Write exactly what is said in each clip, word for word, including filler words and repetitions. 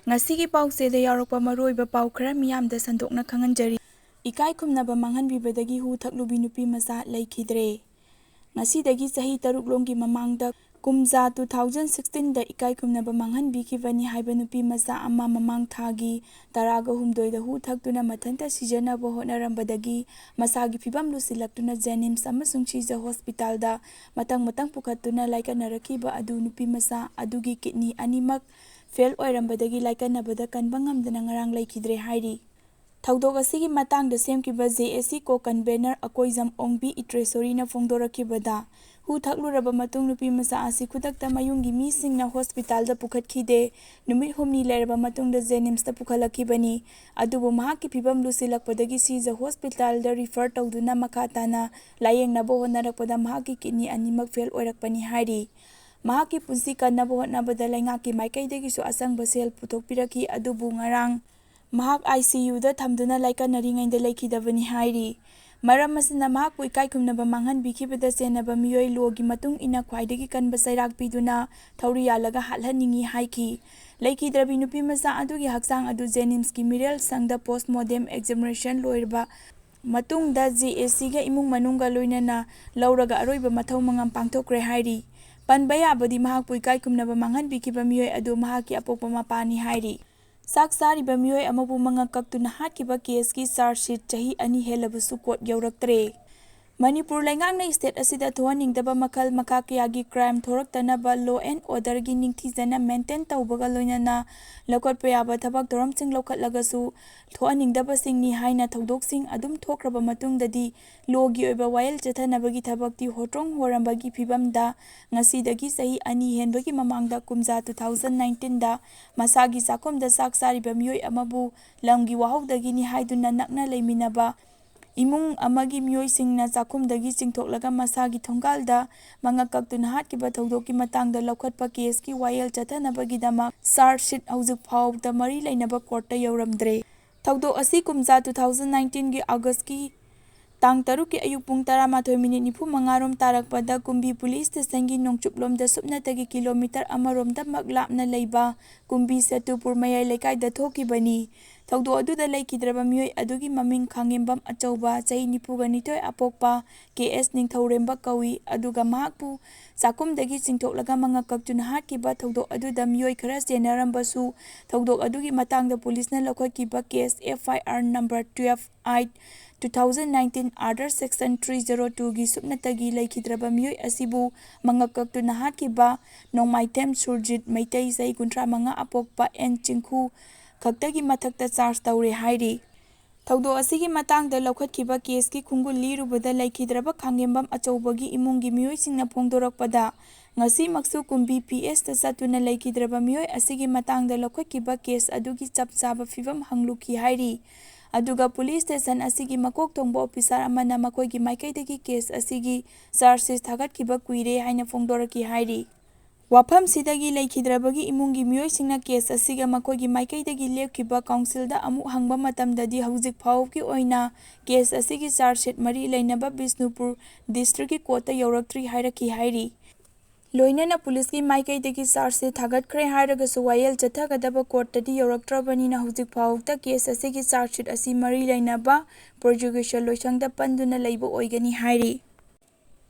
ꯉꯁꯤꯒꯤ ꯄꯥꯎꯆꯦꯗ ꯌꯥꯎꯔꯛꯄ ꯃꯔꯨꯑꯣꯏꯕ ꯄꯥꯎ ꯈꯔ ꯃꯤꯌꯥꯝꯗ ꯁꯟꯗꯣꯛꯅ ꯈꯪꯍꯟꯖꯔꯤ꯫ ꯏꯀꯥꯏ ꯈꯨꯝꯅꯕ ꯃꯥꯡꯍꯟꯕꯤꯕꯗꯒꯤ ꯍꯨ ꯊꯛꯂꯨꯕꯤ ꯅꯨꯄꯤ ꯃꯆꯥ ꯂꯩꯈꯤꯗ꯭ꯔꯦ꯫ ꯉꯁꯤꯗꯒꯤ ꯆꯍꯤ ꯇꯔꯨꯛ ꯂꯣꯝꯒꯤ ꯃꯃꯥꯡꯗ, ꯀꯨꯝꯖꯥ two thousand sixteen ꯗ ꯏꯀꯥꯏ ꯈꯨꯝꯅꯕ ꯃꯥꯡꯍꯟꯕꯤꯈꯤꯕꯅꯤ ꯍꯥꯏꯕ ꯅꯨꯄꯤ ꯃꯆꯥ ꯑꯃ ꯃꯃꯥꯡ ꯊꯥꯒꯤ ꯇꯔꯥꯒ ꯍꯨꯝꯗꯣꯏꯗ ꯍꯨ ꯊꯛꯇꯨꯅ ꯃꯊꯟꯇ ꯁꯤꯖꯅꯕ ꯍꯣꯠꯅꯔꯝꯕꯗꯒꯤ ꯃꯁꯥꯒꯤ ꯐꯤꯕꯝ ꯂꯨꯁꯤꯜꯂꯛꯇꯨꯅ JNIMS ꯑꯃꯁꯨꯡ ꯁꯤꯖ ꯍꯣꯁꯄꯤꯇꯥꯜꯗ ꯃꯊꯪ ꯃꯊꯪ ꯄꯨꯈꯠꯇꯨꯅ ꯂꯥꯏꯀꯠꯅꯔꯛꯈꯤꯕ ꯑꯗꯨ ꯅꯨꯄꯤ ꯃꯆꯥ ꯑꯗꯨꯒꯤ ꯀꯤꯗꯅꯤ ꯑꯅꯤꯃꯛ ꯐꯦꯜ ꯑꯣꯏꯔꯝꯕꯗꯒꯤ ꯂꯥꯏꯀꯠꯅꯕꯗ ꯀꯟꯕ ꯉꯝꯗꯅ ꯉꯔꯥꯡ ꯂꯩꯈꯤꯗ꯭ꯔꯦ ꯍꯥꯏꯔꯤ꯫ ꯊꯧꯗꯣꯛ ꯑꯁꯤꯒꯤ ꯃꯇꯥꯡꯗ ꯁꯦꯝꯈꯤꯕ JAC co-convenor ꯑꯀꯣꯏꯖꯝ ꯑꯣꯡꯕꯤ ꯏꯇ꯭ꯔꯦꯁꯣꯔꯤꯅ ꯐꯣꯡꯗꯣꯔꯛꯈꯤꯕꯗ, ꯍꯨ ꯊꯛꯂꯨꯔꯕ ꯃꯇꯨꯡ ꯅꯨꯄꯤ ꯃꯆꯥ ꯑꯁꯤ ꯈꯨꯗꯛꯇ ꯃꯌꯨꯝꯒꯤ ꯃꯤꯁꯤꯡꯅ ꯍꯣꯁꯄꯤꯇꯥꯜꯗ ꯄꯨꯈꯠꯈꯤꯗꯦ꯫ ꯅꯨꯃꯤꯠ ꯍꯨꯝꯅꯤ ꯂꯩꯔꯕ ꯃꯇꯨꯡꯗ JNIMS ꯇ ꯄꯨꯈꯠꯂꯛꯈꯤꯕꯅꯤ꯫ ꯑꯗꯨꯕꯨ ꯃꯍꯥꯛꯀꯤ ꯐꯤꯕꯝ ꯂꯨꯁꯤꯜꯂꯛꯄꯗꯒꯤ ꯁꯤꯖ ꯍꯣꯁꯄꯤꯇꯥꯜꯗ ꯔꯤꯐꯔ ꯇꯧꯗꯨꯅ ꯃꯈꯥ ꯇꯥꯅ ꯂꯥꯌꯦꯡꯅꯕ ꯍꯣꯠꯅꯔꯛꯄꯗ ꯃꯍꯥꯛꯀꯤ ꯀꯤꯗꯅꯤ ꯑꯅꯤꯃꯛ ꯐꯦꯜ ꯑꯣꯏꯔꯛꯄꯅꯤ ꯍꯥꯏꯔꯤ꯫ ꯃꯍꯥꯛꯀꯤ ꯄꯨꯟꯁꯤ ꯀꯟꯅꯕ ꯍꯣꯠꯅꯕꯗ ꯂꯩꯉꯥꯛꯀꯤ ꯃꯥꯏꯀꯩꯗꯒꯤꯁꯨ ꯑꯆꯪꯕ ꯁꯦꯜ ꯄꯨꯊꯣꯛꯄꯤꯔꯛꯈꯤ, ꯑꯗꯨꯕꯨ ꯉꯔꯥꯡ ꯃꯍꯥꯛ ICU ꯗ ꯊꯝꯗꯨꯅ ꯂꯥꯏꯀꯠꯅꯔꯤꯉꯩꯗ ꯂꯩꯈꯤꯗꯕꯅꯤ ꯍꯥꯏꯔꯤ꯫ ꯃꯔꯝ ꯑꯁꯤꯅ ꯃꯍꯥꯛꯄꯨ ꯏꯀꯥꯏ ꯈꯨꯝꯅꯕ ꯃꯥꯡꯍꯟꯕꯤꯈꯤꯕꯗ ꯆꯦꯟꯅꯕ ꯃꯤꯑꯣꯏ law ꯒꯤ ꯃꯇꯨꯡ ꯏꯟꯅ ꯈ꯭ꯋꯥꯏꯗꯒꯤ ꯀꯟꯕ ꯆꯩꯔꯥꯛ ꯄꯤꯗꯨꯅ ꯊꯧꯔꯤ ꯌꯥꯜꯂꯒ ꯍꯥꯠꯍꯟꯅꯤꯡꯏ ꯍꯥꯏꯈꯤ꯫ ꯂꯩꯈꯤꯗ꯭ꯔꯕꯤ ꯅꯨꯄꯤ ꯃꯆꯥ ꯑꯗꯨꯒꯤ ꯍꯛꯆꯥꯡ ꯑꯗꯨ JNIMS ꯀꯤ ꯃꯤꯔꯦꯜ ꯁꯪꯗ post mortem examination ꯂꯣꯏꯔꯕ ꯃꯇꯨꯡꯗ JAC ꯒ ꯏꯃꯨꯡ ꯃꯅꯨꯡꯒ ꯂꯣꯏꯅꯅ ꯂꯧꯔꯒ ꯑꯔꯣꯏꯕ ꯃꯊꯧ ꯃꯉꯝ ꯄꯥꯡꯊꯣꯛꯈ꯭ꯔꯦ ꯍꯥꯏꯔꯤ꯫ ꯄꯟꯕ ꯌꯥꯕꯗꯤ ꯃꯍꯥꯛꯄꯨ ꯏꯀꯥꯏ ꯈꯨꯝꯅꯕ ꯃꯥꯡꯍꯟꯕꯤꯈꯤꯕ ꯃꯤꯑꯣꯏ ꯑꯗꯨ ꯃꯍꯥꯛꯀꯤ ꯑꯄꯣꯛꯄ ꯃꯄꯥꯅꯤ ꯍꯥꯏꯔꯤ꯫ ꯆꯥꯛ ꯆꯥꯔꯤꯕ ꯃꯤꯑꯣꯏ ꯑꯃꯕꯨ ꯃꯉꯛ ꯀꯛꯇꯨꯅ ꯍꯥꯠꯈꯤꯕ case ꯀꯤ charge sheet ꯆꯍꯤ ꯑꯅꯤ ꯍꯦꯜꯂꯕꯁꯨ court ꯌꯧꯔꯛꯇ꯭ꯔꯦ꯫ ꯃꯅꯤꯄꯨꯔ ꯂꯩꯉꯥꯛꯅ state ꯑꯁꯤꯗ ꯊꯣꯛꯍꯟꯅꯤꯡꯗꯕ ꯃꯈꯜ ꯃꯈꯥ ꯀꯌꯥꯒꯤ crime ꯊꯣꯔꯛꯇꯅꯕ law and order ꯒꯤ ꯅꯤꯡꯊꯤꯖꯅ maintain ꯇꯧꯕꯒ ꯂꯣꯏꯅꯅ ꯂꯧꯈꯠꯄ ꯌꯥꯕ ꯊꯕꯛ ꯊꯧꯔꯝꯁꯤꯡ ꯂꯧꯈꯠꯂꯒꯁꯨ, ꯊꯣꯛꯍꯟꯅꯤꯡꯗꯕꯁꯤꯡꯅꯤ ꯍꯥꯏꯅ ꯊꯧꯗꯣꯛꯁꯤꯡ ꯑꯗꯨꯝ ꯊꯣꯛꯈ꯭ꯔꯕ ꯃꯇꯨꯡꯗꯗꯤ law ꯒꯤ ꯑꯣꯏꯕ ꯋꯥꯌꯦꯜ ꯆꯠꯊꯅꯕꯒꯤ ꯊꯕꯛꯇꯤ ꯍꯣꯇ꯭ꯔꯣꯡ ꯍꯣꯔꯝꯕꯒꯤ ꯐꯤꯕꯝꯗ ꯉꯁꯤꯗꯒꯤ ꯆꯍꯤ ꯑꯅꯤ ꯍꯦꯟꯕꯒꯤ ꯃꯃꯥꯡꯗ ꯀꯨꯝꯖꯥ two thousand nineteen ꯗ ꯃꯁꯥꯒꯤ ꯆꯥꯛꯈꯨꯝꯗ ꯆꯥꯛ ꯆꯥꯔꯤꯕ ꯃꯤꯑꯣꯏ ꯑꯃꯕꯨ ꯂꯝꯒꯤ ꯋꯥꯍꯧꯗꯒꯤꯅꯤ ꯍꯥꯏꯗꯨꯅ ꯅꯛꯅ ꯂꯩꯃꯤꯟꯅꯕ ꯏꯃꯨꯡ ꯑꯃꯒꯤ ꯃꯤꯑꯣꯏꯁꯤꯡꯅ ꯆꯥꯛꯈꯨꯝꯗꯒꯤ ꯆꯤꯡꯊꯣꯛꯂꯒ ꯃꯁꯥꯒꯤ ꯊꯣꯡꯒꯥꯜꯗ ꯃꯉꯛ ꯀꯛꯇꯨꯅ ꯍꯥꯠꯈꯤꯕ ꯊꯧꯗꯣꯛꯀꯤ ꯃꯇꯥꯡꯗ ꯂꯧꯈꯠꯄ case ꯀꯤ ꯋꯥꯌꯦꯜ ꯆꯠꯊꯅꯕꯒꯤꯗꯃꯛ charge sheet ꯍꯧꯖꯤꯛ ꯐꯥꯎꯕꯗ ꯃꯔꯤ ꯂꯩꯅꯕ court ꯇ ꯌꯧꯔꯝꯗ꯭ꯔꯦ꯫ ꯊꯧꯗꯣꯛ ꯑꯁꯤ ꯀꯨꯝꯖꯥ two thousand nineteen ꯒꯤ August ꯀꯤ ꯇꯥꯡ ꯇꯔꯨꯛꯀꯤ ꯑꯌꯨꯛ ꯄꯨꯡ ꯇꯔꯥꯃꯥꯊꯣꯏ ꯃꯤꯅꯤꯠ ꯅꯤꯐꯨ ꯃꯉꯥ ꯔꯣꯝ ꯇꯥꯔꯛꯄꯗ ꯀꯨꯝꯕꯤ ꯄꯨꯂꯤꯁ ꯁ꯭ꯇꯦꯁꯟꯒꯤ ꯅꯣꯡꯆꯨꯞꯂꯣꯝꯗ ꯁꯨꯞꯅꯇꯒꯤ ꯀꯤꯂꯣꯃꯤꯇꯔ ꯑꯃꯔꯣꯝꯗꯃꯛ ꯂꯥꯞꯅ ꯂꯩꯕ ꯀꯨꯝꯕꯤ ꯁꯦꯇꯨꯄꯨꯔ ꯃꯌꯥꯏ ꯂꯩꯀꯥꯏꯗ ꯊꯣꯛꯈꯤꯕꯅꯤ꯫ ꯊꯧꯗꯣꯛ ꯑꯗꯨꯗ ꯂꯩꯈꯤꯗ꯭ꯔꯕ ꯃꯤꯑꯣꯏ ꯑꯗꯨꯒꯤ ꯃꯃꯤꯡ ꯈꯥꯡꯉꯦꯝꯕꯝ ꯑꯆꯧꯕ, ꯆꯍꯤ ꯅꯤꯐꯨꯒ ꯅꯤꯊꯣꯏ, ꯑꯄꯣꯛꯄ ꯀꯦ ꯑꯦꯁ ꯅꯤꯡꯊꯧꯔꯦꯝꯕ ꯀꯧꯏ꯫ ꯑꯗꯨꯒ ꯃꯍꯥꯛꯄꯨ ꯆꯥꯛꯈꯨꯝꯗꯒꯤ ꯆꯤꯡꯊꯣꯛꯂꯒ ꯃꯉꯛ ꯀꯛꯇꯨꯅ ꯍꯥꯠꯈꯤꯕ ꯊꯧꯗꯣꯛ ꯑꯗꯨꯗ ꯃꯤꯑꯣꯏ ꯈꯔ ꯆꯦꯟꯅꯔꯝꯕꯁꯨ, ꯊꯧꯗꯣꯛ ꯑꯗꯨꯒꯤ ꯃꯇꯥꯡꯗ ꯄꯨꯂꯤꯁꯅ ꯂꯧꯈꯠꯈꯤꯕ case F I R number twelve eight two thousand nineteen under section three zero twoꯒꯤ ꯁꯨꯞꯅꯇꯒꯤ ꯂꯩꯈꯤꯗ꯭ꯔꯕ ꯃꯤꯑꯣꯏ ꯑꯁꯤꯕꯨ ꯃꯉꯛ ꯀꯛꯇꯨꯅ ꯍꯥꯠꯈꯤꯕ ꯅꯣꯡꯃꯥꯏꯊꯦꯝ ꯁꯨꯔꯖꯤꯠ ꯃꯩꯇꯩ, ꯆꯍꯤ ꯀꯨꯟꯊ꯭ꯔꯥ ꯃꯉꯥ, ꯑꯄꯣꯛꯄ ꯑꯦꯟ ꯆꯤꯡꯈꯨ ꯈꯛꯇꯒꯤ ꯃꯊꯛꯇ ꯆꯥꯔꯖ ꯇꯧꯔꯦ ꯍꯥꯏꯔꯤ꯫ ꯊꯧꯗꯣꯛ ꯑꯁꯤꯒꯤ ꯃꯇꯥꯡꯗ ꯂꯧꯈꯠꯈꯤꯕ ꯀꯦꯁꯀꯤ ꯈꯣꯡꯒꯨꯜ ꯂꯤꯔꯨꯕꯗ ꯂꯩꯈꯤꯗ꯭ꯔꯕ ꯈꯥꯡꯉꯦꯝꯕꯝ ꯑꯆꯧꯕꯒꯤ ꯏꯃꯨꯡꯒꯤ ꯃꯤꯑꯣꯏꯁꯤꯡꯅ ꯐꯣꯡꯗꯣꯔꯛꯄꯗ, ꯉꯁꯤꯃꯛꯁꯨ ꯀꯨꯝꯕꯤ ꯄꯤ ꯑꯦꯁꯇ ꯆꯠꯇꯨꯅ ꯂꯩꯈꯤꯗ꯭ꯔꯕ ꯃꯤꯑꯣꯏ ꯑꯁꯤꯒꯤ ꯃꯇꯥꯡꯗ ꯂꯧꯈꯠꯈꯤꯕ ꯀꯦꯁ ꯑꯗꯨꯒꯤ ꯆꯞ ꯆꯥꯕ ꯐꯤꯕꯝ ꯍꯪꯂꯨꯈꯤ ꯍꯥꯏꯔꯤ꯫ ꯑꯗꯨꯒ ꯄꯨꯂꯤꯁ ꯁ꯭ꯇꯦꯁꯟ ꯑꯁꯤꯒꯤ ꯃꯀꯣꯛ ꯊꯣꯡꯕ ꯑꯣꯐꯤꯁꯥꯔ ꯑꯃꯅ ꯃꯈꯣꯏꯒꯤ ꯃꯥꯏꯀꯩꯗꯒꯤ ꯀꯦꯁ ꯑꯁꯤꯒꯤ ꯆꯥꯔꯖ ꯁꯤꯠ ꯊꯥꯒꯠꯈꯤꯕ ꯀꯨꯏꯔꯦ ꯍꯥꯏꯅ ꯐꯣꯡꯗꯣꯔꯛꯈꯤ ꯍꯥꯏꯔꯤ꯫ ꯋꯥꯐꯝꯁꯤꯗꯒꯤ ꯂꯩꯈꯤꯗ꯭ꯔꯕꯒꯤ ꯏꯃꯨꯡꯒꯤ ꯃꯤꯑꯣꯏꯁꯤꯡꯅ ꯀꯦꯁ ꯑꯁꯤꯒ ꯃꯈꯣꯏꯒꯤ ꯃꯥꯏꯀꯩꯗꯒꯤ ꯂꯦꯞꯈꯤꯕ ꯀꯥꯎꯟꯁꯤꯜꯗ ꯑꯃꯨꯛ ꯍꯪꯕ ꯃꯇꯝꯗꯗꯤ ꯍꯧꯖꯤꯛ ꯐꯥꯎꯕꯒꯤ ꯑꯣꯏꯅ ꯀꯦꯁ ꯑꯁꯤꯒꯤ ꯆꯥꯔꯖ ꯁꯤꯠ ꯃꯔꯤ ꯂꯩꯅꯕ ꯕꯤꯁꯅꯨꯄꯨꯔ ꯗꯤꯁꯇ꯭ꯔꯤꯛꯀꯤ ꯀꯣꯔꯠꯇ ꯌꯧꯔꯛꯇ꯭ꯔꯤ ꯍꯥꯏꯔꯛꯈꯤ ꯍꯥꯏꯔꯤ꯫ ꯂꯣꯏꯅꯅ ꯄꯨꯂꯤꯁꯀꯤ ꯃꯥꯏꯀꯩꯗꯒꯤ ꯆꯥꯔꯖ ꯁꯤꯠ ꯊꯥꯒꯠꯈ꯭ꯔꯦ ꯍꯥꯏꯔꯒꯁꯨ ꯋꯥꯌꯦꯜ ꯆꯠꯊꯒꯗꯕ ꯀꯣꯔꯠꯇꯗꯤ ꯌꯧꯔꯛꯇ꯭ꯔꯕꯅꯤꯅ ꯍꯧꯖꯤꯛ ꯐꯥꯎꯕꯗ ꯀꯦꯁ ꯑꯁꯤꯒꯤ ꯆꯥꯔꯖ ꯁꯤꯠ ꯑꯁꯤ ꯃꯔꯤ ꯂꯩꯅꯕ ꯄ꯭ꯔꯣꯁꯤꯀ꯭ꯌꯨꯁꯟ ꯂꯣꯏꯁꯪꯗ ꯄꯟꯗꯨꯅ ꯂꯩꯕ ꯑꯣꯏꯒꯅꯤ ꯍꯥꯏꯔꯤ꯫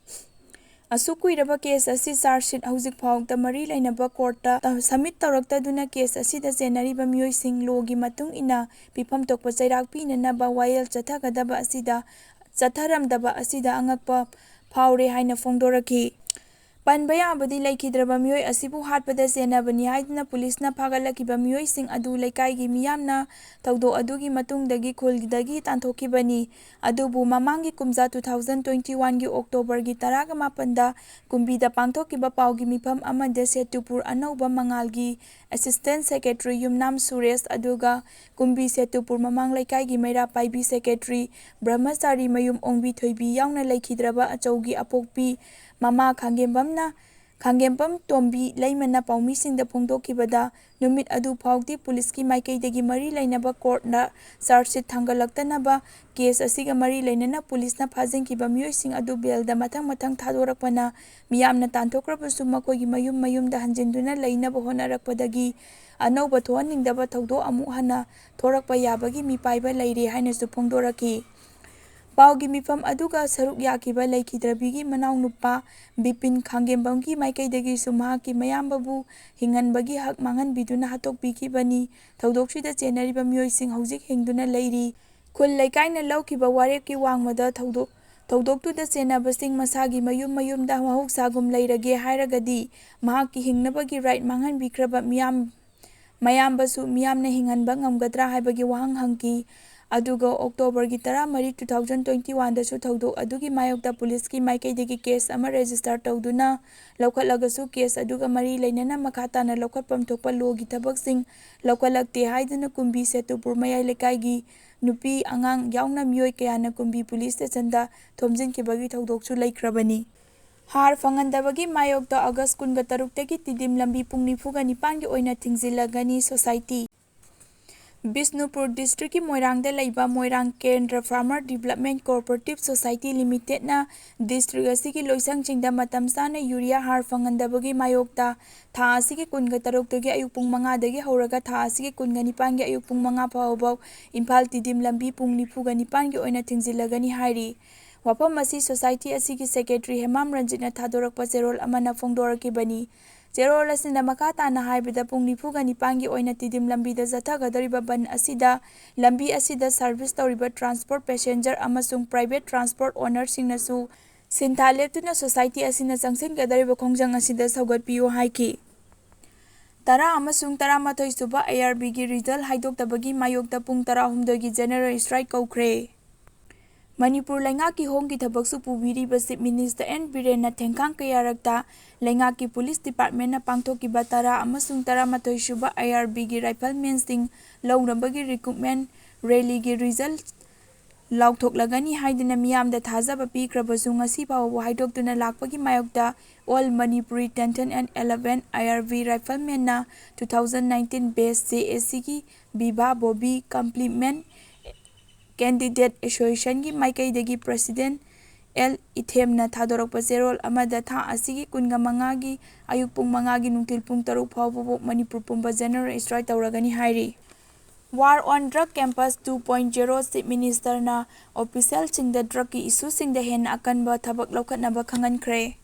ꯑꯁꯨꯛ ꯀꯨꯏꯔꯕ ꯀꯦꯁ ꯑꯁꯤ ꯆꯥꯔꯖ ꯁꯤꯠ ꯍꯧꯖꯤꯛ ꯐꯥꯎꯕꯗ ꯃꯔꯤ ꯂꯩꯅꯕ ꯀꯣꯔꯠꯇ ꯁꯕꯃꯤꯠ ꯇꯧꯔꯛꯇꯗꯨꯅ ꯀꯦꯁ ꯑꯁꯤꯗ ꯆꯦꯟꯅꯔꯤꯕ ꯃꯤꯑꯣꯏꯁꯤꯡ ꯂꯣꯒꯤ ꯃꯇꯨꯡ ꯏꯟꯅ ꯄꯤꯐꯝ ꯊꯣꯛꯄ ꯆꯩꯔꯥꯛ ꯄꯤꯅꯅꯕ ꯋꯥꯌꯦꯜ ꯆꯠꯊꯒꯗꯕ ꯑꯁꯤꯗ, ꯆꯠꯊꯔꯝꯗꯕ ꯑꯁꯤꯗ ꯑꯉꯛꯄ ꯐꯥꯎꯔꯦ ꯍꯥꯏꯅ ꯐꯣꯡꯗꯣꯔꯛꯈꯤ꯫ ꯄꯟꯕ ꯌꯥꯕꯗꯤ ꯂꯩꯈꯤꯗ꯭ꯔꯕ ꯃꯤꯑꯣꯏ ꯑꯁꯤꯕꯨ ꯍꯥꯠꯄꯗ ꯆꯦꯟꯅꯕꯅꯤ ꯍꯥꯏꯗꯨꯅ ꯄꯨꯂꯤꯁꯅ ꯐꯥꯒꯠꯂꯛꯈꯤꯕ ꯃꯤꯑꯣꯏꯁꯤꯡ ꯑꯗꯨ ꯂꯩꯀꯥꯏꯒꯤ ꯃꯤꯌꯥꯝꯅ ꯊꯧꯗꯣꯛ ꯑꯗꯨꯒꯤ ꯃꯇꯨꯡꯗꯒꯤ ꯈꯨꯜꯗꯒꯤ ꯇꯥꯟꯊꯣꯛꯈꯤꯕꯅꯤ꯫ ꯑꯗꯨꯕꯨ ꯃꯃꯥꯡꯒꯤ ꯀꯨꯝꯖꯥ two thousand twenty oneꯒꯤ ꯑꯣꯛꯇꯣꯕꯔꯒꯤ ꯇꯔꯥꯒ ꯃꯥꯄꯟꯗ ꯀꯨꯝꯕꯤꯗ ꯄꯥꯡꯊꯣꯛꯈꯤꯕ ꯄꯥꯎꯒꯤ ꯃꯤꯐꯝ ꯑꯃꯗ ꯁꯦꯇꯨꯄꯨꯔ ꯑꯅꯧꯕ ꯃꯉꯥꯜꯒꯤ ꯑꯦꯁꯤꯁꯇꯦꯟ ꯁꯦꯀ꯭ꯔꯦꯇꯔꯤ ꯌꯨꯝꯅꯥꯝ ꯁꯨꯔꯦꯁ, ꯑꯗꯨꯒ ꯀꯨꯝꯕꯤ ꯁꯦꯇꯨꯄꯨꯔ ꯃꯃꯥꯡ ꯂꯩꯀꯥꯏꯒꯤ ꯃꯩꯔꯥ ꯄꯥꯏꯕꯤ ꯁꯦꯀ꯭ꯔꯦꯇꯔꯤ ꯕ꯭ꯔꯍꯃꯆꯥꯔꯤ ꯃꯌꯨꯝ ꯑꯣꯡꯕꯤ ꯊꯣꯏꯕꯤ ꯌꯥꯎꯅ ꯂꯩꯈꯤꯗ꯭ꯔꯕ ꯑꯆꯧꯒꯤ ꯑꯄꯣꯛꯄꯤ ꯃꯃꯥ ꯈꯥꯡꯒꯦꯝꯕꯝꯅ ꯈꯥꯡꯒꯦꯝꯄꯝ ꯇꯣꯝꯕꯤ ꯂꯩꯃꯅ ꯄꯥꯎꯃꯤꯁꯤꯡꯗ ꯐꯣꯡꯗꯣꯛꯈꯤꯕꯗ, ꯅꯨꯃꯤꯠ ꯑꯗꯨ ꯐꯥꯎꯗꯤ ꯄꯨꯂꯤꯁꯀꯤ ꯃꯥꯏꯀꯩꯗꯒꯤ ꯃꯔꯤ ꯂꯩꯅꯕ ꯀꯣꯔꯠꯅ ꯆꯥꯔꯖꯁꯤꯠ ꯊꯥꯡꯒꯠꯂꯛꯇꯅꯕ, ꯀꯦꯁ ꯑꯁꯤꯒ ꯃꯔꯤ ꯂꯩꯅꯅ ꯄꯨꯂꯤꯁꯅ ꯐꯥꯖꯤꯟꯈꯤꯕ ꯃꯤꯑꯣꯏꯁꯤꯡ ꯑꯗꯨ ꯕꯦꯜꯗ ꯃꯊꯪ ꯃꯊꯪ ꯊꯥꯗꯣꯔꯛꯄꯅ, ꯃꯤꯌꯥꯝꯅ ꯇꯥꯟꯊꯣꯛꯈ꯭ꯔꯕꯁꯨ ꯃꯈꯣꯏꯒꯤ ꯃꯌꯨꯝ ꯃꯌꯨꯝꯗ ꯍꯟꯖꯤꯟꯗꯨꯅ ꯂꯩꯅꯕ ꯍꯣꯠꯅꯔꯛꯄꯗꯒꯤ ꯑꯅꯧꯕ ꯊꯣꯛꯍꯟꯅꯤꯡꯗꯕ ꯊꯧꯗꯣꯛ ꯑꯃꯨꯛ ꯍꯟꯅ ꯊꯣꯔꯛꯄ ꯌꯥꯕꯒꯤ ꯃꯤꯄꯥꯏꯕ ꯂꯩꯔꯦ ꯍꯥꯏꯅꯁꯨ ꯐꯣꯡꯗꯣꯔꯛꯈꯤ꯫ ꯄꯥꯎꯒꯤ ꯃꯤꯐꯝ ꯑꯗꯨꯒ ꯁꯔꯨꯛ ꯌꯥꯈꯤꯕ ꯂꯩꯈꯤꯗ꯭ꯔꯕꯤꯒꯤ ꯃꯅꯥꯎꯅꯨꯄꯥ ꯕꯤꯄꯤꯟ ꯈꯥꯡꯒꯦꯝꯕꯝꯒꯤ ꯃꯥꯏꯀꯩꯗꯒꯤꯁꯨ ꯃꯍꯥꯛꯀꯤ ꯃꯌꯥꯝꯕꯕꯨ ꯍꯤꯡꯍꯟꯕꯒꯤ ꯍꯛ ꯃꯥꯡꯍꯟꯕꯤꯗꯨꯅ ꯍꯥꯠꯇꯣꯛꯄꯤꯈꯤꯕꯅꯤ꯫ ꯊꯧꯗꯣꯛꯁꯤꯗ ꯆꯦꯟꯅꯔꯤꯕ ꯃꯤꯑꯣꯏꯁꯤꯡ ꯍꯧꯖꯤꯛ ꯍꯤꯡꯗꯨꯅ ꯂꯩꯔꯤ꯫ ꯈꯨꯜ ꯂꯩꯀꯥꯏꯅ ꯂꯧꯈꯤꯕ ꯋꯥꯔꯦꯞꯀꯤ ꯋꯥꯡꯃꯗ ꯊꯧꯗꯣꯛ-, ꯊꯧꯗꯣꯛꯇꯨꯗ ꯆꯦꯟꯅꯕꯁꯤꯡ ꯃꯁꯥꯒꯤ ꯃꯌꯨꯝ ꯃꯌꯨꯝꯗ ꯃꯍꯧꯁꯥꯒꯨꯝ ꯂꯩꯔꯒꯦ ꯍꯥꯏꯔꯒꯗꯤ, ꯃꯍꯥꯛꯀꯤ ꯍꯤꯡꯅꯕꯒꯤ ꯔꯥꯏꯠ ꯃꯥꯡꯍꯟꯕꯤꯈ꯭ꯔꯕ ꯃꯤꯌꯥꯝ, ꯃꯌꯥꯝꯕꯁꯨ ꯃꯤꯌꯥꯝꯅ ꯍꯤꯡꯍꯟꯕ ꯉꯝꯒꯗ꯭ꯔꯥ ꯍꯥꯏꯕꯒꯤ ꯋꯥꯍꯪ ꯍꯪꯈꯤ꯫ ꯑꯗꯨꯒ ꯑꯣꯛꯇꯣꯕꯔꯒꯤ ꯇꯔꯥꯃꯔꯤ, two thousand twenty one ꯗꯁꯨ ꯊꯧꯗꯣꯛ ꯑꯗꯨꯒꯤ ꯃꯥꯌꯣꯛꯇ ꯄꯨꯂꯤꯁꯀꯤ ꯃꯥꯏꯀꯩꯗꯒꯤ ꯀꯦꯁ ꯑꯃ ꯔꯦꯖꯤꯁꯇꯔ ꯇꯧꯗꯨꯅ ꯂꯧꯈꯠꯂꯒꯁꯨ, ꯀꯦꯁ ꯑꯗꯨꯒ ꯃꯔꯤ ꯂꯩꯅꯅ ꯃꯈꯥ ꯇꯥꯅ ꯂꯧꯈꯠꯐꯝ ꯊꯣꯛꯄ ꯂꯣꯒꯤ ꯊꯕꯛꯁꯤꯡ ꯂꯧꯈꯠꯂꯛꯇꯦ ꯍꯥꯏꯗꯨꯅ ꯀꯨꯝꯕꯤ ꯁꯦꯇꯨꯄꯨꯔ ꯃꯌꯥꯏ ꯂꯩꯀꯥꯏꯒꯤ ꯅꯨꯄꯤ, ꯑꯉꯥꯡ ꯌꯥꯎꯅ ꯃꯤꯑꯣꯏ ꯀꯌꯥꯅ ꯀꯨꯝꯕꯤ ꯄꯨꯂꯤꯁ ꯁ꯭ꯇꯦꯁꯟꯗ ꯊꯣꯝꯖꯤꯟꯈꯤꯕꯒꯤ ꯊꯧꯗꯣꯛꯁꯨ ꯂꯩꯈ꯭ꯔꯕꯅꯤ꯫ ꯍꯥꯔ ꯐꯪꯍꯟꯗꯕꯒꯤ ꯃꯥꯌꯣꯛꯇ ꯑꯣꯒꯁ ꯀꯨꯟꯒ ꯇꯔꯨꯛꯇꯒꯤ ꯇꯤꯗꯤꯝ ꯂꯝꯕꯤ ꯄꯨꯡ ꯅꯤꯐꯨꯒ ꯅꯤꯄꯥꯟꯒꯤ ꯑꯣꯏꯅ ꯊꯤꯡꯖꯤꯜꯂꯒꯅꯤ꯫ ꯁꯣꯁꯥꯏꯇꯤ꯫ ꯕꯤꯁꯅꯨꯄꯨꯔ ꯗꯤꯁꯇ꯭ꯔꯤꯛꯀꯤ ꯃꯣꯏꯔꯥꯡꯗ ꯂꯩꯕ Moirang Kendra farmer development cooperative society ꯂꯤꯃꯤꯇꯦꯗꯅ ꯗꯤꯁꯇ꯭ꯔꯤꯛ ꯑꯁꯤꯒꯤ ꯂꯣꯏꯁꯪꯁꯤꯡꯗ ꯃꯇꯝ ꯆꯥꯅ ꯌꯨꯔꯤꯌꯥ ꯍꯥꯔ ꯐꯪꯍꯟꯗꯕꯒꯤ ꯃꯥꯌꯣꯛꯇ ꯊꯥ ꯑꯁꯤꯒꯤ ꯀꯨꯟꯒ ꯇꯔꯨꯛꯇꯒꯤ ꯑꯌꯨꯛ ꯄꯨꯡ ꯃꯉꯥꯗꯒꯤ ꯍꯧꯔꯒ ꯊꯥ ꯑꯁꯤꯒꯤ ꯀꯨꯟꯒ ꯅꯤꯄꯥꯟꯒꯤ ꯑꯌꯨꯛ ꯄꯨꯡ ꯃꯉꯥ ꯐꯥꯎꯕ ꯏꯝꯐꯥꯜ ꯇꯤꯗꯤꯝ ꯂꯝꯕꯤ ꯄꯨꯡ ꯅꯤꯐꯨꯒ ꯅꯤꯄꯥꯟꯒꯤ ꯑꯣꯏꯅ ꯊꯤꯡꯖꯤꯜꯂꯒꯅꯤ ꯍꯥꯏꯔꯤ꯫ ꯋꯥꯐꯝ ꯑꯁꯤ ꯁꯣꯁꯥꯏꯇꯤ ꯑꯁꯤꯒꯤ ꯁꯦꯀ꯭ꯔꯦꯇꯔꯤ ꯍꯦꯃꯥꯝ ꯔꯟꯖꯤꯠꯅ ꯊꯥꯗꯣꯔꯛꯄ ꯆꯦꯔꯣꯜ ꯑꯃꯅ ꯐꯣꯡꯗꯣꯔꯛꯈꯤꯕꯅꯤ꯫ ꯆꯦꯔꯣꯜ ꯑꯁꯤꯅ ꯃꯈꯥ ꯇꯥꯅ ꯍꯥꯏꯕꯗ, ꯄꯨꯡ ꯅꯤꯐꯨꯒ ꯅꯤꯄꯥꯟꯒꯤ ꯑꯣꯏꯅ ꯇꯤꯗꯤꯝ ꯂꯝꯕꯤꯗ ꯆꯠꯊꯒꯗꯧꯔꯤꯕ ꯕꯟ ꯑꯁꯤꯗ ꯂꯝꯕꯤ ꯑꯁꯤꯗ ꯁꯔꯚꯤꯁ ꯇꯧꯔꯤꯕ ꯇ꯭ꯔꯥꯟꯁꯄꯣꯔꯠ ꯄꯦꯁꯦꯟꯖꯔ ꯑꯃꯁꯨꯡ ꯄ꯭ꯔꯥꯏꯚꯦꯠ ꯇ꯭ꯔꯥꯟꯁꯄꯣꯔꯠ ꯑꯣꯅꯔꯁꯤꯡꯅꯁꯨ ꯁꯤꯟꯊꯥ ꯂꯦꯞꯇꯨꯅ ꯁꯣꯁꯥꯏꯇꯤ ꯑꯁꯤꯅ ꯆꯪꯁꯤꯟꯒꯗꯧꯔꯤꯕ ꯈꯣꯡꯖꯪ ꯑꯁꯤꯗ ꯁꯧꯒꯠꯄꯤꯌꯨ ꯍꯥꯏꯈꯤ꯫ ꯇꯔꯥ ꯑꯃꯁꯨꯡ ꯇꯔꯥꯃꯥꯊꯣꯏ ꯁꯨꯕ ꯑꯦ ꯑꯥꯔ ꯕꯤꯒꯤ ꯔꯤꯖꯜ ꯍꯥꯏꯗꯣꯛꯇꯕꯒꯤ ꯃꯥꯌꯣꯛꯇ ꯄꯨꯡ ꯇꯔꯥꯍꯨꯝꯗꯣꯏꯒꯤ ꯖꯦꯅꯔꯦꯜ ꯁ꯭ꯇ꯭ꯔꯥꯏꯛ ꯀꯧꯈ꯭ꯔꯦ꯫ ꯃꯅꯤꯄꯨꯔ ꯂꯩꯉꯥꯛꯀꯤ ꯍꯣꯝꯒꯤ ꯊꯕꯛꯁꯨ ꯄꯨꯕꯤꯔꯤꯕ ꯆꯤꯐ ꯃꯤꯅꯤꯁꯇꯔ ꯑꯦꯟ ꯕꯤꯔꯦꯟꯅ ꯊꯦꯡꯈꯥꯡ ꯀꯌꯥꯔꯛꯇ ꯂꯩꯉꯥꯛꯀꯤ ꯄꯨꯂꯤꯁ ꯗꯤꯄꯥꯔꯠꯃꯦꯟꯅ ꯄꯥꯡꯊꯣꯛꯈꯤꯕ ꯇꯔꯥ ꯑꯃꯁꯨꯡ ꯇꯔꯥꯃꯥꯊꯣꯏ ꯁꯨꯕ ꯑꯥꯏ ꯑꯥꯔ ꯕꯤꯒꯤ ꯔꯥꯏꯐꯜꯃꯦꯟꯁꯤꯡ ꯂꯧꯅꯕꯒꯤ ꯔꯤꯀ꯭ꯔꯨꯠꯃꯦꯟ ꯔꯦꯂꯤꯒꯤ ꯔꯤꯖꯜ ꯂꯥꯎꯊꯣꯛꯂꯒꯅꯤ ꯍꯥꯏꯗꯨꯅ ꯃꯤꯌꯥꯝꯗ ꯊꯥꯖꯕ ꯄꯤꯈ꯭ꯔꯕꯁꯨ, ꯉꯁꯤ ꯐꯥꯎꯕ ꯍꯥꯏꯗꯣꯛꯇꯨꯅ ꯂꯥꯛꯄꯒꯤ ꯃꯥꯌꯣꯛꯇ All Manipuri ten ten and eleven I R V Riflemenꯅ two thousand nineteen batch J A Cꯒꯤ Viva Voce Compliment Candidate Associationꯒꯤ ꯃꯥꯏꯀꯩꯗꯒꯤ President L ꯏꯊꯦꯝꯅ ꯊꯥꯗꯣꯔꯛꯄ ꯆꯦꯔꯣꯜ ꯑꯃꯗ ꯊꯥ ꯑꯁꯤꯒꯤ ꯀꯨꯟꯒ ꯃꯉꯥꯒꯤ ꯑꯌꯨꯛ ꯄꯨꯡ ꯃꯉꯥꯒꯤ ꯅꯨꯡꯊꯤꯜ ꯄꯨꯡ ꯇꯔꯨꯛ ꯐꯥꯎꯕꯕꯨ ꯃꯅꯤꯄꯨꯔ ꯄꯨꯝꯕ general strike ꯇꯧꯔꯒꯅꯤ ꯍꯥꯏꯔꯤ꯫ War on Drug Campus two point zero Chief Ministerꯅ officialꯁꯤꯡꯗ drugꯀꯤ issueꯁꯤꯡꯗ ꯍꯦꯟꯅ ꯑꯀꯟꯕ ꯊꯕꯛ ꯂꯧꯈꯠꯅꯕ ꯈꯪꯍꯟꯈ꯭ꯔꯦ꯫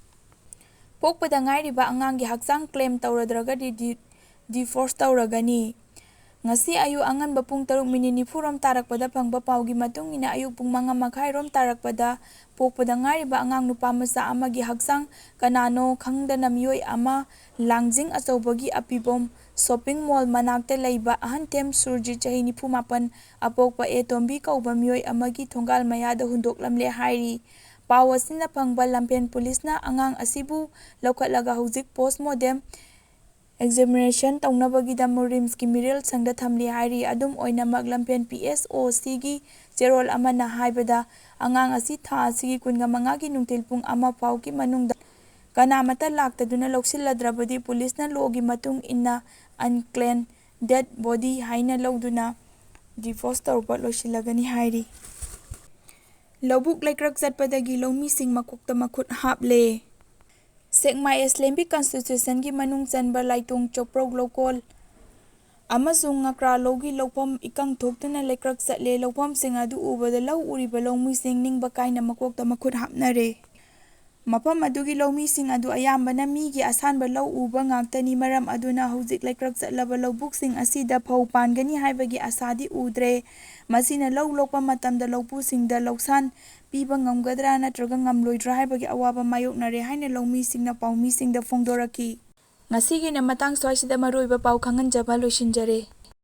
ꯄꯣꯛꯄꯗ ꯉꯥꯏꯔꯤꯕ ꯑꯉꯥꯡꯒꯤ ꯍꯛꯆꯥꯡ claim ꯇꯧꯔꯗ꯭ꯔꯒꯗꯤ ꯗꯤ-, divorce ꯇꯧꯔꯒꯅꯤ꯫ ꯉꯁꯤ ꯑꯌꯨꯛ ꯑꯉꯟꯕ ꯄꯨꯡ ꯇꯔꯨꯛ ꯃꯤꯅꯤꯠ ꯅꯤꯐꯨ ꯔꯣꯝ ꯇꯥꯔꯛꯄꯗ ꯐꯪꯕ ꯄꯥꯎꯒꯤ ꯃꯇꯨꯡ ꯏꯟꯅ, ꯑꯌꯨꯛ ꯄꯨꯡ ꯃꯉꯥ ꯃꯈꯥꯏ ꯔꯣꯝ ꯇꯥꯔꯛꯄꯗ ꯄꯣꯛꯄꯗ ꯉꯥꯏꯔꯤꯕ ꯑꯉꯥꯡ ꯅꯨꯄꯥ ꯃꯆꯥ ꯑꯃꯒꯤ ꯍꯛꯆꯥꯡ ꯀꯅꯥꯅꯣ ꯈꯪꯗꯅ ꯃꯤꯑꯣꯏ ꯑꯃ ꯂꯥꯡꯖꯤꯡ ꯑꯆꯧꯕꯒꯤ ꯑꯄꯤꯕꯣꯝ shopping mall ꯃꯅꯥꯛꯇ ꯂꯩꯕ ꯑꯍꯟꯊꯦꯝ ꯁꯨꯔꯖꯤꯠ, ꯆꯍꯤ ꯅꯤꯐꯨ ꯃꯥꯄꯟ, ꯑꯄꯣꯛꯄ ꯑꯦ ꯇꯣꯝꯕꯤ ꯀꯧꯕ ꯃꯤꯑꯣꯏ ꯑꯃꯒꯤ ꯊꯣꯡꯒꯥꯜ ꯃꯌꯥꯗ ꯍꯨꯟꯗꯣꯛꯂꯝꯂꯦ ꯍꯥꯏꯔꯤ꯫ ꯄꯥꯎ ꯑꯁꯤꯅ ꯐꯪꯕ ꯂꯝꯐꯦꯜ ꯄꯨꯂꯤꯁꯅ ꯑꯉꯥꯡ ꯑꯁꯤꯕꯨ ꯂꯧꯈꯠꯂꯒ ꯍꯧꯖꯤꯛ postmortem examination ꯇꯧꯅꯕꯒꯤꯗꯃꯛ RIMSꯀꯤ ꯃꯤꯔꯦꯜ ꯁꯪꯗ ꯊꯝꯂꯤ ꯍꯥꯏꯔꯤ꯫ ꯑꯗꯨꯝ ꯑꯣꯏꯅꯃꯛ, ꯂꯝꯐꯦꯜ P S O Cꯒꯤ ꯆꯦꯔꯣꯜ ꯑꯃꯅ ꯍꯥꯏꯕꯗ, ꯑꯉꯥꯡ ꯑꯁꯤ ꯊꯥ ꯑꯁꯤꯒꯤ ꯀꯨꯟꯒ ꯃꯉꯥꯒꯤ ꯅꯨꯡꯊꯤꯜ ꯄꯨꯡ ꯑꯃ ꯐꯥꯎꯒꯤ ꯃꯅꯨꯡꯗ ꯀꯅꯥꯃꯠꯇ ꯂꯥꯛꯇꯗꯨꯅ ꯂꯧꯁꯤꯜꯂꯗ꯭ꯔꯕꯗꯤ ꯄꯨꯂꯤꯁꯅ lawꯒꯤ ꯃꯇꯨꯡ ꯏꯟꯅ unclaimed dead body ꯍꯥꯏꯅ ꯂꯧꯗꯨꯅ dispose ꯇꯧꯕ ꯂꯣꯏꯁꯤꯜꯂꯒꯅꯤ ꯍꯥꯏꯔꯤ꯫ ꯂꯧꯕꯨꯛ ꯂꯩꯀ꯭ꯔꯛ ꯆꯠꯄꯗꯒꯤ ꯂꯧꯃꯤꯁꯤꯡ ꯃꯀꯣꯛꯇ ꯃꯈꯨꯠ ꯍꯥꯞꯂꯦ꯫ ꯁꯦꯛꯃꯥꯏ ꯑꯦꯁꯂꯦꯝꯕꯤ constituencyꯒꯤ ꯃꯅꯨꯡ ꯆꯟꯕ ꯂꯥꯏꯇꯣꯡ ꯆꯣꯄ꯭ꯔꯧ ꯂꯧꯀꯣꯜ ꯑꯃꯁꯨꯡ ꯉꯀ꯭ꯔꯥ ꯂꯧꯒꯤ ꯂꯧꯐꯝ ꯏꯀꯪ ꯊꯣꯛꯇꯨꯅ ꯂꯩꯀ꯭ꯔꯛ ꯆꯠꯂꯦ꯫ ꯂꯧꯐꯝꯁꯤꯡ ꯑꯗꯨ ꯎꯕꯗ ꯂꯧ ꯎꯔꯤꯕ ꯂꯧꯃꯤꯁꯤꯡ ꯅꯤꯡꯕ ꯀꯥꯏꯅ ꯃꯀꯣꯛꯇ ꯃꯈꯨꯠ ꯍꯥꯞꯅꯔꯦ꯫ ꯃꯐꯝ ꯑꯗꯨꯒꯤ ꯂꯧꯃꯤꯁꯤꯡ ꯑꯗꯨ ꯑꯌꯥꯝꯕꯅ ꯃꯤꯒꯤ ꯑꯁꯥꯟꯕ ꯂꯧ ꯎꯕ ꯉꯥꯛꯇꯅꯤ꯫ ꯃꯔꯝ ꯑꯗꯨꯅ ꯍꯧꯖꯤꯛ ꯂꯩꯀ꯭ꯔꯛ ꯆꯠꯂꯕ ꯂꯧꯕꯨꯛꯁꯤꯡ ꯑꯁꯤꯗ ꯐꯧ ꯄꯥꯟꯒꯅꯤ ꯍꯥꯏꯕꯒꯤ ꯑꯁꯥꯗꯤ ꯎꯗ꯭ꯔꯦ꯫ ꯃꯁꯤꯅ ꯂꯧ ꯂꯣꯛꯄ ꯃꯇꯝꯗ ꯂꯧꯄꯨꯁꯤꯡꯗ ꯂꯧꯁꯥꯟ ꯄꯤꯕ ꯉꯝꯒꯗ꯭ꯔꯥ ꯅꯠꯇ꯭ꯔꯒ ꯉꯝꯂꯣꯏꯗ꯭ꯔꯥ ꯍꯥꯏꯕꯒꯤ ꯑꯋꯥꯕ ꯃꯥꯌꯣꯛꯅꯔꯦ ꯍꯥꯏꯅ ꯂꯧꯃꯤꯁꯤꯡꯅ ꯄꯥꯎꯃꯤꯁꯤꯡꯗ ꯐꯣꯡꯗꯣꯔꯛꯈꯤ꯫ ꯉꯁꯤꯒꯤꯅ ꯃꯇꯥꯡ ꯁ꯭ꯋꯥꯏꯁꯤꯗ ꯃꯔꯨꯑꯣꯏꯕ ꯄꯥꯎ ꯈꯪꯍꯟꯖꯕ ꯂꯣꯏꯁꯤꯟꯖꯔꯦ꯫